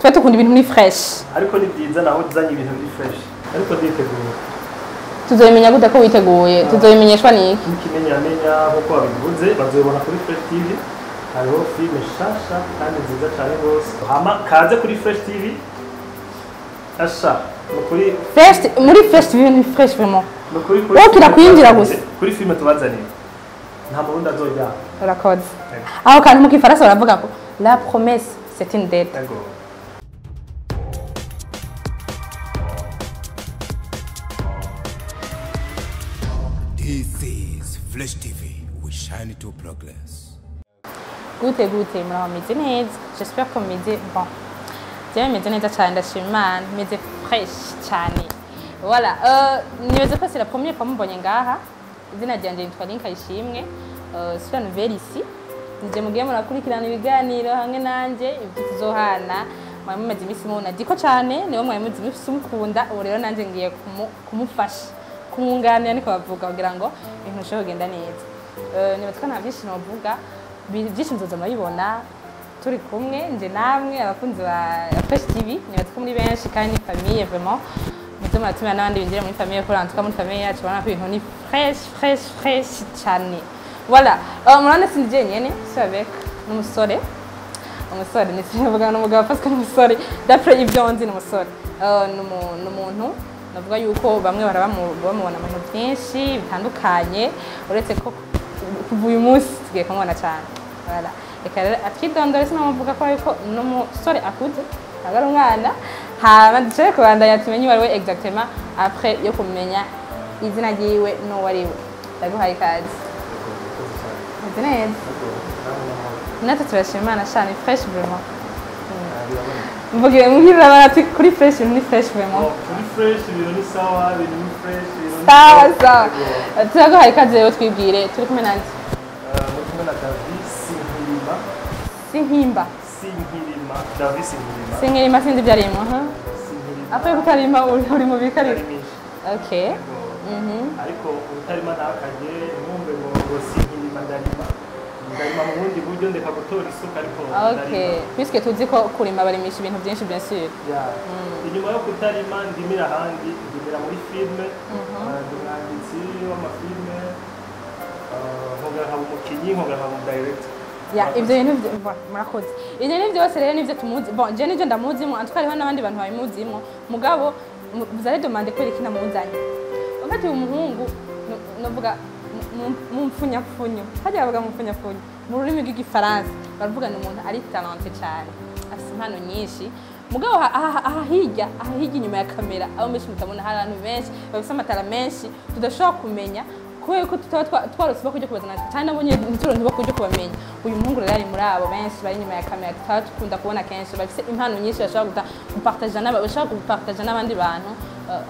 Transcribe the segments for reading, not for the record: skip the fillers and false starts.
Twe tukunda ibintu muri fresh. Ariko ni byiza naho uzanye ibintu biri fresh. Ariko nditeguye. Tuzobimenya gute ko witeguye? Tuzobimenyeshwa niki? N'ikimenyamenya nk'uko babivuze, bazobibona kuri Fresh TV. Hariho filime nshasha kandi nziza cyane rwose. Hama kaze kuri Fresh TV. Asha, nukuri Fresh, muri Fresh TV ni fresh vraiment. Nukuri kuri Wowe kirakwinjira gusa. Kuri filime tubazaniye. Nta murundi azoryama. Urakoze. Aho kantu mu kifaransa baravuga ko la promesse c'est une dette. Yego. This is Flash TV. We shine to progress. Gute gute, muraho, meze neza? J'espère ko meze bon. Jewe meze neza cyane, ndashima Imana, meze fresh cyane. Voilà, nibaza ko c'est la première fois mubonye ngaha. Izina ryanje nitwa Linka Ishimwe. C'est la nouvelle ici. Nije mugiye murakurikirana ibiganiro hamwe nanje, ibyo tuzohana. Mwari mumaze iminsi mubona Diko cyane, niwe mwari mumaze iminsi mukunda, ubu rero nanje ngiye kumufasha, kumwunganira niko bavuga, kugira ngo ibintu bishobore kugenda neza. Nibaza ko nta byinshi novuga, byinshi muzoza murabibona turi kumwe nje namwe abakunzi ba Fresh TV. Nibaza ko muri benshi kandi ni famille vraiment. Muze muratumira n'abandi binjire muri famille, kuko en muri famille yacu urabona ko ibintu ni fresh fresh fresh cyane. Voilà, murabona sindi jenyene, suis avec n'umusore. Umusore ni sivuga n'umugabo parce que n'umusore d'après ibyo nzi n'umusore. N'umuntu navuga yuko bamwe bamubona mu bintu byinshi bitandukanye, uretse ko kuva uyu munsi tugiye kumubona cyane. Voilà. Reka rero atwidondore, sinamuvuga ko ariko n'umusore akuze, ntabwo ari umwana. Hama dushobore kubandanya tumenye uwo ari we exactement après yo kumenya izina ryiwe n'uwo ari we. Ndaguhaye ikaze. Meze neza. Natwe turashima Imana cyane, fresh vraiment. Mvuge mbwira abantu kuri fresh, ibintu ni fresh vraiment. Kuri fresh ibintu ni sawa, ibintu ni fresh, ibintu ni Sawa sawa. Turaguhaye ikaze rero, twibwire turi kumwe nande? Muri kumwe na David Sinkirima. Sinkimba. Sinkirima, David Sinkirima. Sinkirima sindi ibyo arimo, ha? Sinkirima. Apfa kutarima uri mu bikari. Ndarimisha. Okay. Ariko utarima ntakajye ntumve ngo sinkirima, ndarima. Ndarima mu bundi buryo, ndeka gutora isuka ariko Okay. Puisque tuzi ko kurima barimisha ibintu byinshi bien sûr. Ya. Inyuma yo kutarima ndimira ahandi, ndimira muri filme, ndi umwanditsi w'amafilme, nkongera nkaba umukinyi, nkongera nkaba umudirector. Ya, ibyo bintu murakoze. Ibyo bintu byose rero nivyo tumuzi. Bon, je nivyo ndamuzimo, en tout cas hariho n'abandi bantu babimuzimo. Mugabo vous allez demander kubera iki namuzanye. En fait uyu muhungu novuga mu mfunyapfunyo. Hajya bavuga mu mfunyapfunyo. Mu rurimi rw'igifaransa baravuga ni umuntu ari talenté cyane. Afite impano nyinshi. Mugabo aha hirya, aha hirya inyuma ya kamera, abo menshi mutabona, hari abantu benshi bafite amatara menshi tudashobora kumenya kubera ko tutaba twarose bo kujya kubazana cyane, nabonye ntituronke bo kujya kubamenya. Uyu muhungu rero ari muri abo benshi bari inyuma ya kamera tutaba dukunda kubona kenshi, bafite impano nyinshi bashobora gupartager n'aba, bashobora gupartager n'abandi bantu,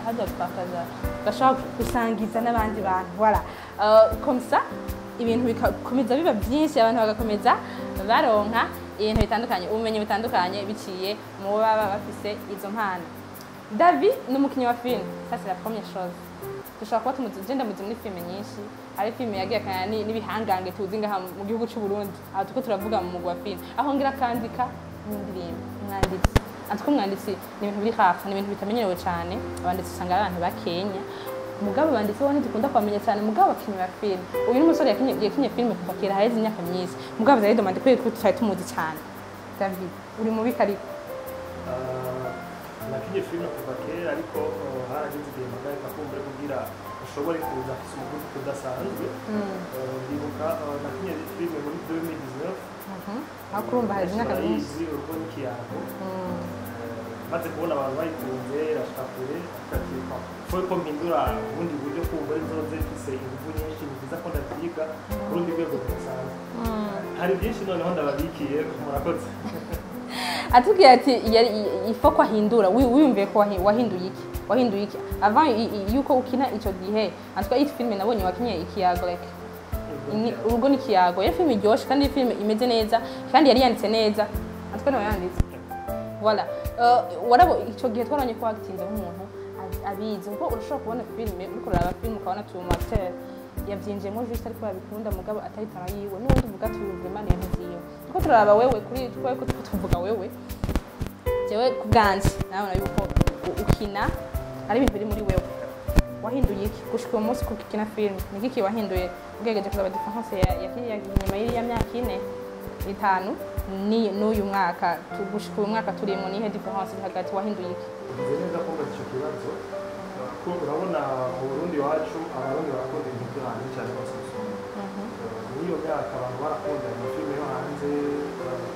hajya gupartager, bashobora gusangiza n'abandi bantu. Voilà. Comme ça ibintu bikakomeza biba byinshi, abantu bagakomeza baronka ibintu bitandukanye, ubumenyi butandukanye biciye mu baba bafise izo mpano. David ni umukinnyi wa film, ça c'est la première chose. Dushobora kuba tumuzi, je ndamuzi muri filime nyinshi, hari filime yagiye akina n'ibihangange tuzi ngaha mu gihugu c'u Burundi. Aha turiko turavuga mu mugwi wa filime, aho ngira akandika n'indirimbo, umwanditsi. En tout cas umwanditsi ni ibintu biri hafi, ni ibintu bitamenyerewe cane, abanditsi usanga ari abantu bakenya. Mugabo abanditsi bo ntidukunda kubamenya cyane, mugabo abakinyi ba filime. Uyu ni umusore yakinye filime kuva kera, haheze imyaka myinshi. Mugabo vous allez demander kubera ko tutari tumuzi cyane. David, uri mubi kariko? Nakinye filime kuva kera, ariko harageze igihe mpagarika kumbure kugira ushobore kuza afise umuvuduko udasanzwe. Ndibuka nakinye filime muri 2019. Aho kurumva haheze imyaka myinshi. Barayizi, urugo n'ikiyago. Maze kubona abantu bayikunze, irashika kure, ati faut ko mpindura ubundi buryo kumbure nzoze mfise inguvu nyinshi, ni byiza ko ndavyiga ku rundi rwego rudasanzwe. Hari byinshi noneho ndababikiye, murakoze. Atubwiye ati il faut ko ahindura. Wiyumviye ko wahinduye iki? Wahinduye iki? Avant yuko ukina ico gihe, en tout cas iyi filime nabonye wakinye ikiyago, like urugo n'ikiyago. Yari filime iryoshe kandi filime imeze neza kandi yari yanditse neza. En tout cas nawe yanditse. Voilà. Warabo ico gihe twarabonye ko watinze nk'umuntu abizi, kuko urashobora kubona filime, uriko uraraba filime ukabona ati uyu mu acteur yavyinjiyemo juste ariko yabikunda, mugabo atari talent yiwe, n'ubundi uvuga ati uyu vraiment ni ibintu vyiwe. Turiko turaraba wewe kuri twe ko tuvuga wewe. Jewe ku bwanje nabona yuko ukina ari ibintu biri muri wewe. Wahinduye iki gushika uyu munsi kuko ukina filime? Ni iki wahinduye ugerageje kuraba différence ya kiriya nyuma y'iriya myaka 4, 5 ni n'uyu mwaka, gushika uyu mwaka turimo? Nihe différence iri hagati? Wahinduye iki? Ugize neza kumva icyo kibazo, ko urabona mu Burundi iwacu Abarundi barakunda ibintu byo hanze cyane rwose gusumba. Muri iyo myaka abantu barakunda amafilime yo hanze,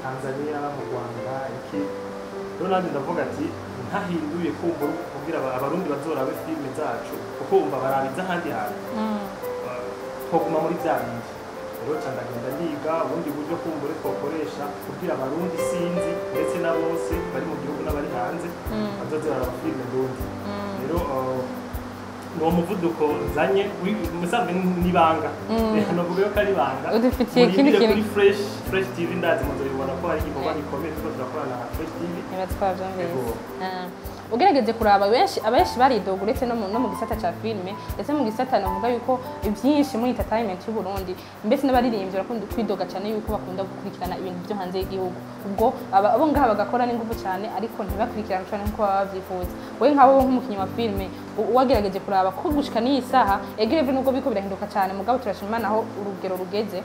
Tanzania, mu Rwanda, iki. Rero nanjye ndavuga ati ntahinduye kumbura kugira Abarundi bazorabe filime zacu, kuko umva baraba iz'ahandi hantu, twoguma muri bya bindi. Rero ca ndagenda ndiga ubundi buryo kumbure twokoresha kugira Abarundi sinzi, ndetse na bose bari mu gihugu n'abari hanze, bazoze baraba filime ndundi. Rero ni uwo muvuduko nzanye musanzwe n'ibanga, novuga yuko ari ibanga. Udufitiye ikindi Murindire kintu. kuri Fresh TV, ndazi muzobibona ko hari igikorwa gikomeye turiko turakorana na Fresh TV. Niba twabyumvise. Yego. Ugerageje kuraba, benshi, abenshi baridoga, uretse no mu gisata ca filime, ndetse mu gisata navuga yuko ibyinshi muri entertainment y'u Burundi, mbese n'abaririmbyi barakunda kwidoga cyane yuko bakunda gukurikirana ibintu byo hanze y'igihugu. Ubwo abo ngaha bagakora n'ingufu cyane, ariko ntibakurikirane cyane nkuko baba babyifuza. Wowe nkawe nk'umukinnyi wa filime, wagerageje kuraba ko gushika n'iyi saha egereve, nubwo biriko birahinduka cyane, mugabo turashima Imana aho urugero rugeze,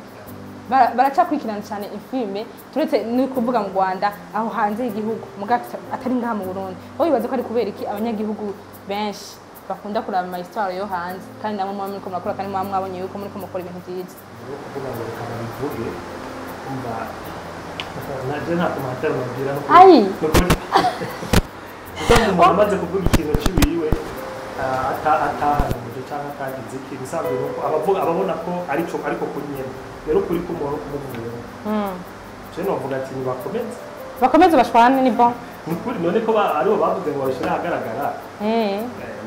baracakurikirana cyane ifilme, turetse ni kuvuga mu Rwanda, aho hanze y'igihugu, mugabo atari ngaha mu Burundi? Wowe wibaza ko ari kubera iki abanyagihugu benshi bakunda kuraba ama histoire yo hanze, kandi namwe muba muriko murakora, kandi muba mwabonye yuko muriko mukora ibintu vyiza? Rero kuvuga ngo reka babivuge, umva naje nta commentaire mubwira no Ayi. Nukuri usanzwe umuntu amaze kuvuga ikintu ciwiwe, atahanuje canke atagize iki, bisanzwe nuko abavuga ababona ko arico, ariko kuri nyene rero ukuri k'umuntu kumuvuyemo. Je novuga ati nibakomeze. Bakomeze bashwane, ni bon. Nukuri none ko aribo bavuze ngo babishire ahagaragara.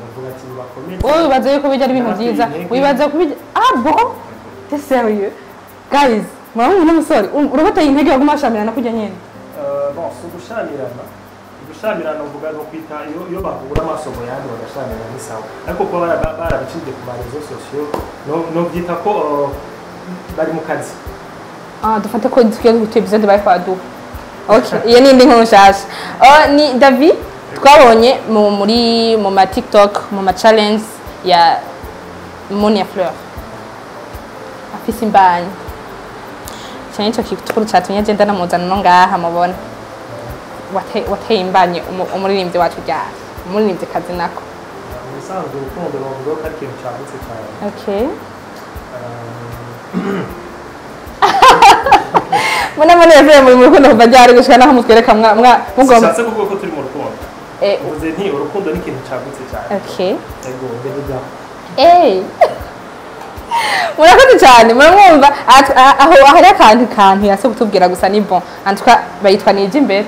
Novuga ati nibakomeze. Wowe wibaza yuko bijya ari ibintu vyiza? Ndabateye intege. Wibaza ko bijya? Ah bon, t'es sérieux? Guys, murabona uno musore, urabateye intege baguma bashamirana kurya nyene? Bon, si ugushamirana. Ugushamirana uvuga no kwita iyo bahura amaso mu yandi bagashamirana ni sawa, ariko kuba barabicishije ku ma réseaux sociaux, no byita ko bari mu kazi. Ah, dufate ko tugiye guta episode bari kwaduha. Okay, iyo ni indi nkuru nshasha. Oh, ni David twabonye mu ma TikTok, mu ma challenge ya Monia Fleur afise imbanyi cyane. Ico kikuru catumye agenda namuzana no ngaha mubona. Wateye imbanyi umuririmbyi wacu ryari? Umuririmbyi kazi nako. Mu bisanzwe urukundo bavuga ko ari ikintu cyagutse cyane. Mbona munezero muri mu rukundo kuva ryari, gushika naho mutwereka mwa mugomba? Sishatse kuvuga ko turi mu rukundo. Uvuze nti urukundo ni ikintu cyagutse cyane. Yego, ndabijyaho. Murakoze cyane, muramwumva. Aho hari akantu kantu yase kutubwira gusa, ni bon, en tout cas bayitwa nije imbere,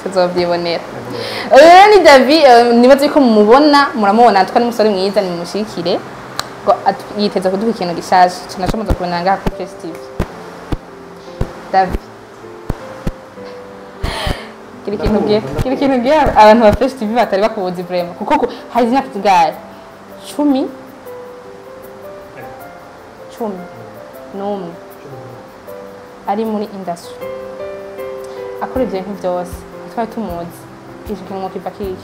tuzovyibonera. Rero ni David, nibaze ko mumubona, muramubona, en tout cas ni umusore mwiza, nimushikire ngo yiteze kuduha ikintu gishaje naco muza kubona ngaha kuri Fresh TV. David, kiri ikintu bwiye, kiri ikintu bwiye abantu ba Fresh TV batari bakubuzi vraiment, kuko hari imyaka zingahe? 10, 11 ari muri industry, akora ibyo bintu byose twari tumuzi. Icyo kintu ngo kiva kiki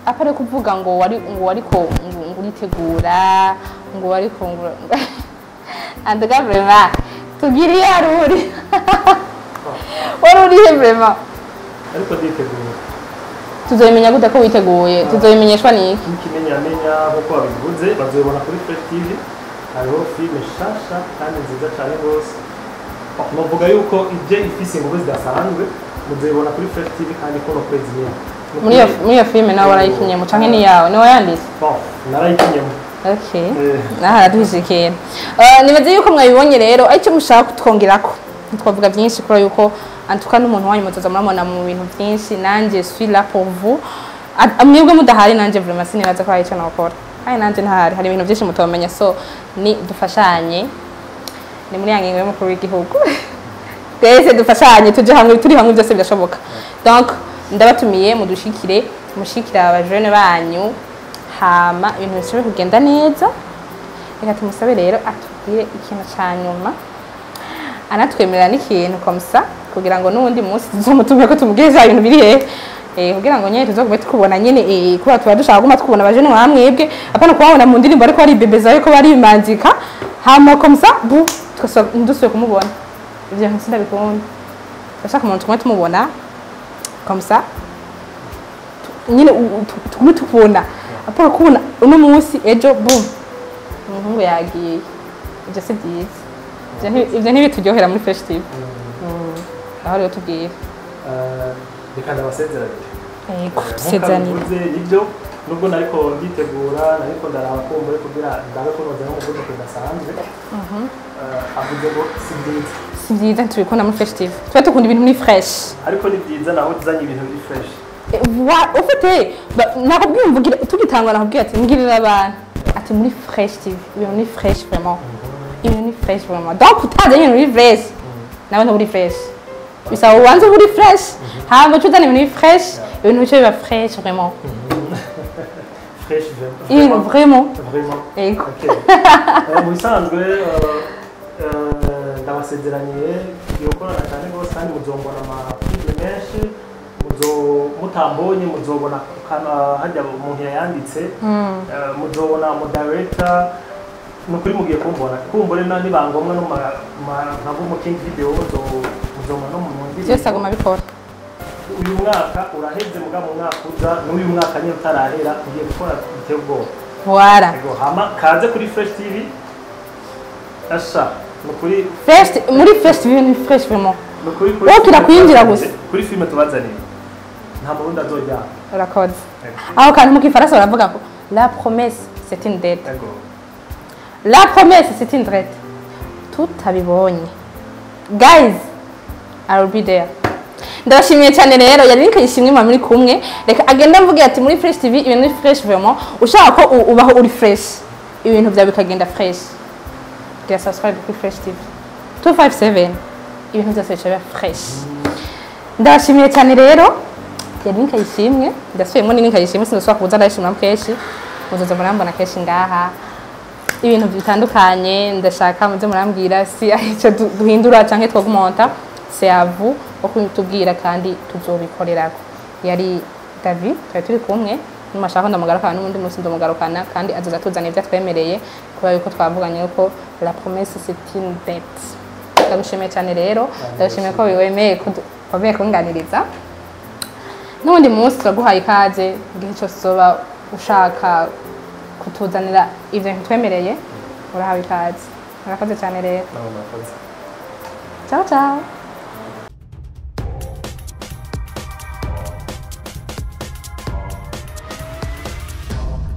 apare kuvuga ngo wari, ngo wariko ngo uritegura, ngo wariko ngo anduga. Vraiment, tugiriye haruri, wari urihe vraiment? Ariko nditegura. Tuzobimenya gute ko witeguye? Tuzobimenyeshwa n'iki? N'ikimenyamenya nk'uko babivuze, bazobibona kuri Fresh TV. Hariho filime nshasha kandi nziza cyane rwose. Novuga yuko ije ifise ingufu zidasanzwe. Muzobibona kuri Fresh TV kandi kuno kwezi nyene. Muri iyo filime nawe warayikinyemo canke ni yawe, niwe wayanditse? Bon, narayikinyemo. Okay. Naho araduhije ikintu. Nibaze yuko mwabibonye rero, aricyo mushaka kutwongerako. Ntitwavuga byinshi kubera yuko antuka n'umuntu wanyu muzoza muramubona mu bintu byinshi. Nanjye suis là pour vous. Mwebwe mudahari nanjye vraiment sinibaza ko hari icyo nokora, kandi nanjye ntahari hari ibintu byinshi mutomenya. So ni dufashanye, ni muri ya ngingo y'umukuru w'igihugu, twese dufashanye, tuje hamwe, turi hamwe byose birashoboka. Donc ndabatumiye mudushikire, mushikire abajene banyu, hama ibintu bishobore kugenda neza. Reka tumusabe rero atubwire ikintu ca nyuma, anatwemerera n'ikintu comme ça. Kugira ngo n'uwundi munsi tuzomutume ko tumubwire vya bintu biri hehe. Kugira ngo nyene tuzogume tukubona nyene, kuba tuba dushaka kuguma tukubona abajene nka mwebwe, apana kubabona mu ndirimbo ariko baribebeza yuko barimanzika, hama comme ça bu twese ndusuye kumubona. Ivyo bintu sindabikunda. Ndashaka umuntu tugume tumubona comme ça nyine tugume tukubona, apana kubona uno munsi ejo boum umuhungu yagiye. Ivyo si vyiza. Ivyo ntibituryohera muri Fresh TV. Aho rero tubwire. Reka ndabasezeranire. Yego, Nk'uko tusezeranire. abivuze, nibyo, nubwo nariko nditegura, nariko ndaraba kumbure kugira ndabe ko noza n'umuvuduko udasanzwe. Avuze ngo si byiza. Si byiza, ntitubikunda muri Fresh TV. Tuba dukunda ibintu muri fresh. Ariko ni byiza naho uzanye ibintu biri fresh. Ufite nakubwiye mvugira tugitangwa, nakubwiye ati mbwirira abantu ati muri Fresh TV ibintu ni fresh vraiment, ibintu ni fresh vraiment. Donc utazanye ibintu biri fresh nawe nturi fresh. Bisaba ubanze uri fresh, hama uce uzana ibintu biri fresh, ibintu bice biba fresh vraiment. Fresh vraiment. Ibintu vraiment. Vraiment. Yego. Okay. Mu bisanzwe ndabasezeraniye tugiye gukorana cyane rwose, kandi muzombona amafilme menshi. Muzo mutambonye muzobona hajya umuntu yayanditse. Muzobona mu director. Ni ukuri mugiye kumbona kumbure na niba ngombwa no nka mu King Video muzobona no mu ndirimbo. Byose aguma abikora. Uyu mwaka uraheze, muga mu mwaka uza n'uyu mwaka nyine utarahera ugiye gukora biteye ubwoba. Voilà. Ego, hama kaze kuri Fresh TV. Asha, ni ukuri. Fresh, muri Fresh TV ni fresh vraiment. Ni ukuri kuri Wowe filime kirakwinjira tubazaniye. Gusa. Kuri filime tubazaniye nta murundi azojyana. Urakoze. Ego. Aho kantu mu kifaransa baravuga ngo la promesse, c'est une dette. Ego. La promesse, c'est une dette. Tutabibonye, guys, I will be there. Ndabashimiye cyane rero, yari Link Ishimwe muri kumwe. Reka agenda mvuge ati muri Fresh TV ibintu ni fresh vraiment. Ushaka ko ubaho uri fresh, ibintu byawe bikagenda fresh, gira subscribe kuri Fresh TV 257, ibintu byose bica biba fresh. Ndabashimiye cyane rero, yari Link Ishimwe. Ndasubiyemo, ni Link Ishimwe. Sinasubira kuza, ndayishimira kenshi. Muzoza murambona kenshi ngaha, ibintu bitandukanye. Ndashaka muze murambwira si icyo duhindura canke twagumonta. C'est à vous wo kutubwira kandi tuzobikorerako. Yari David, twari turi kumwe. Nimashaka ndamugarukana n'ubundi munsi ndamugarukana, kandi azoza tuzana ibyo atwemereye, kubera yuko twavuganye yuko la promesse, c'est une dette. Ndagushimiye cyane rero, ndagushimiye ko wemeye wemeye kunganiriza. N'ubundi munsi turaguhaye ikaze, igihe cyose uzoba ushaka kutuzanira ibyo bintu twemereye, urahawe ikaze. Murakoze cyane rero. Nawe murakoze. Ciao ciao.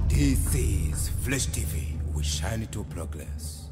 This is Flash TV. We shine to progress.